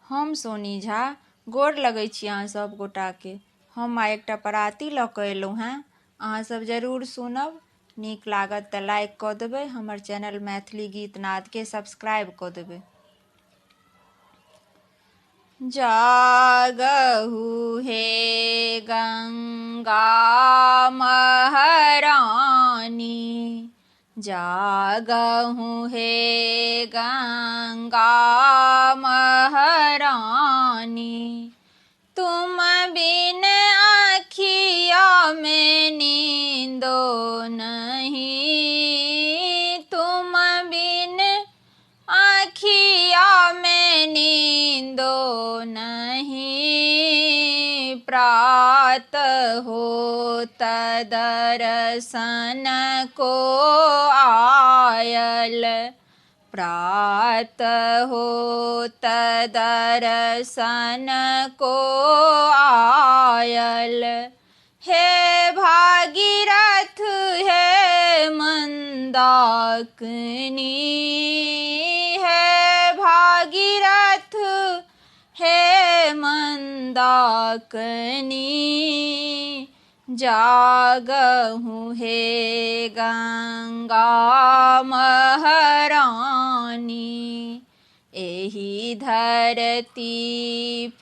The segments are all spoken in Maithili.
हम सोनी झा गोर लगै छी अहाँ सभ गोटाके। हम आइ एकटा पराती लऽ कऽ एलहुँ हेँ। अहाँसभ जरूर सुनब, नीक लागत तऽ लाइक कऽ देबै, हमर चैनल मैथिली गीत नादके सब्सक्राइब कऽ देबै। जागहु हे गंगा महारानी, जागहु हे गंगा महारानी, तुम बिन आँखिया में नींदो नहीं, तुम बिन आँखिया में नींदो नहीं, प्रात होत दर्शन को आयल, प्रात होत दर्शन को आयल, हे भागीरथ हे मंदाकिनी, हे भागीरथ हे मंदाकिनी, जागहु हे गंगा महारानी, एहि धरती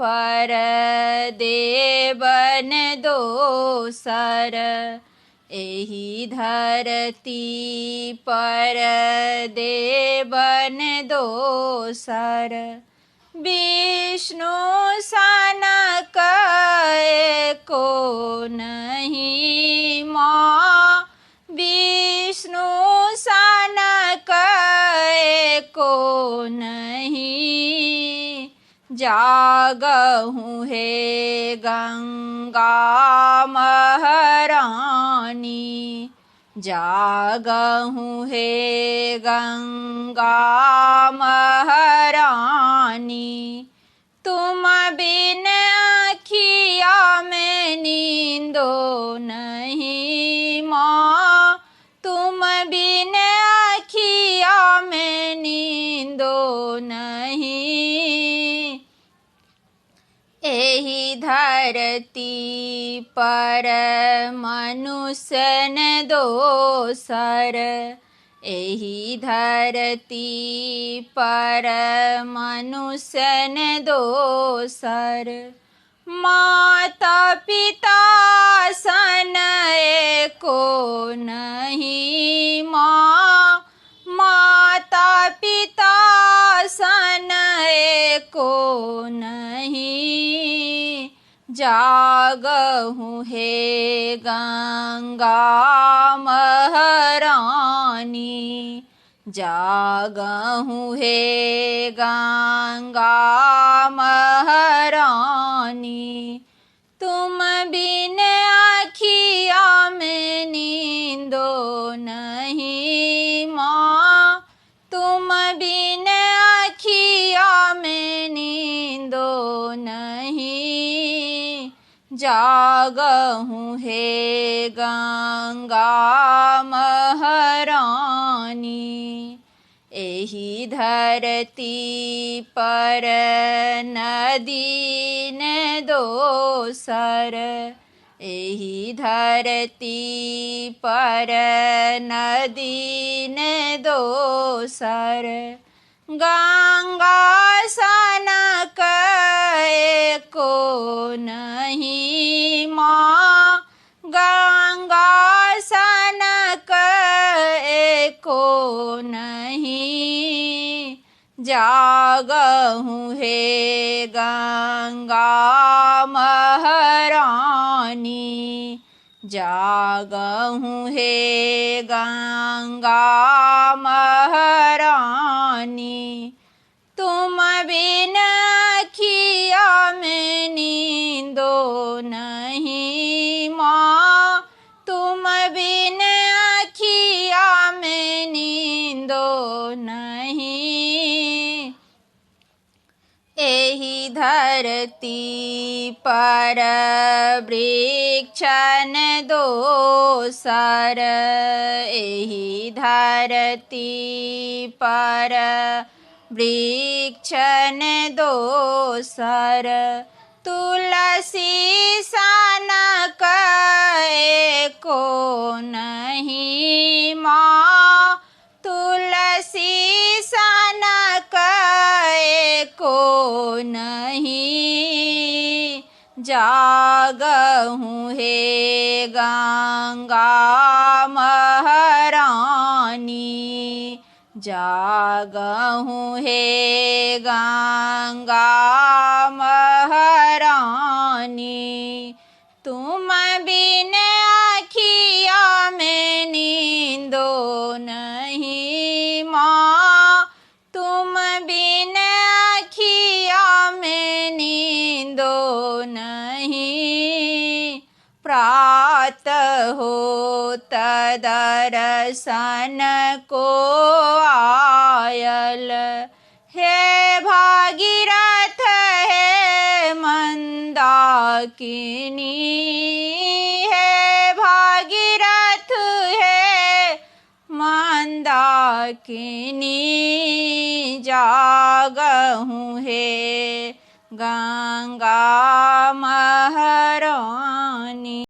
पर देवन दोसर, एहि धरती पर देवन दोसर, विष्णु सन को नहीं माँ, विष्णु सन को नहीं, जागहु हे गंगा महारानी, जागहु हे गंगा महारानी, तुम बिन आँखिया में नींदो नहीं माँ, तुम बिन आँखिया में नींदो नहीं, एहि धरती पर मनुष्य न दोसर, एहि धरती पर मनुष्य न दोसर, माता पिता सन एको नहीं माँ, माता पिता सन एको नहीं, जागहु हे गंगा महारानी, जागहु हे गंगा महारानी, तुम बिन आँखिया में नींदो नहीं माँ, तुम बिन आँखिया में नींदो नहीं, जागहु हे गंगा महारानी, एहि धरती पर नदी न दोसर, एहि धरती पर नदी न दोसर, गंगा सन को नहीं माँ, गंगा सन को नहीं, जागहु हे गंगा महारानी, जागहु हे गंगा महारानी, तुम बिन आँखिया में नींदो नहीं माँ, तुम बिन आँखिया में नींदो नहीं, एहि धरती पर वृक्ष न दोसर, एहि धरती पर वृक्षन दोसर, तुलसी सन को नहीं माँ, तुलसी सन को नहीं। जागहूँ हे गंगा महारानी, जागहूँ हे गंगा महारानी। तुम बिन आखिया में नींदो नहीं माँ, तुम बिन आखिया में नींदो नहीं। प्रात होत दर्शन को आयल, हे भागीरथ हे मंदाकिनी, हे भागीरथ हे मंदाकिनी। जागहूँ हे गंगा महारानी।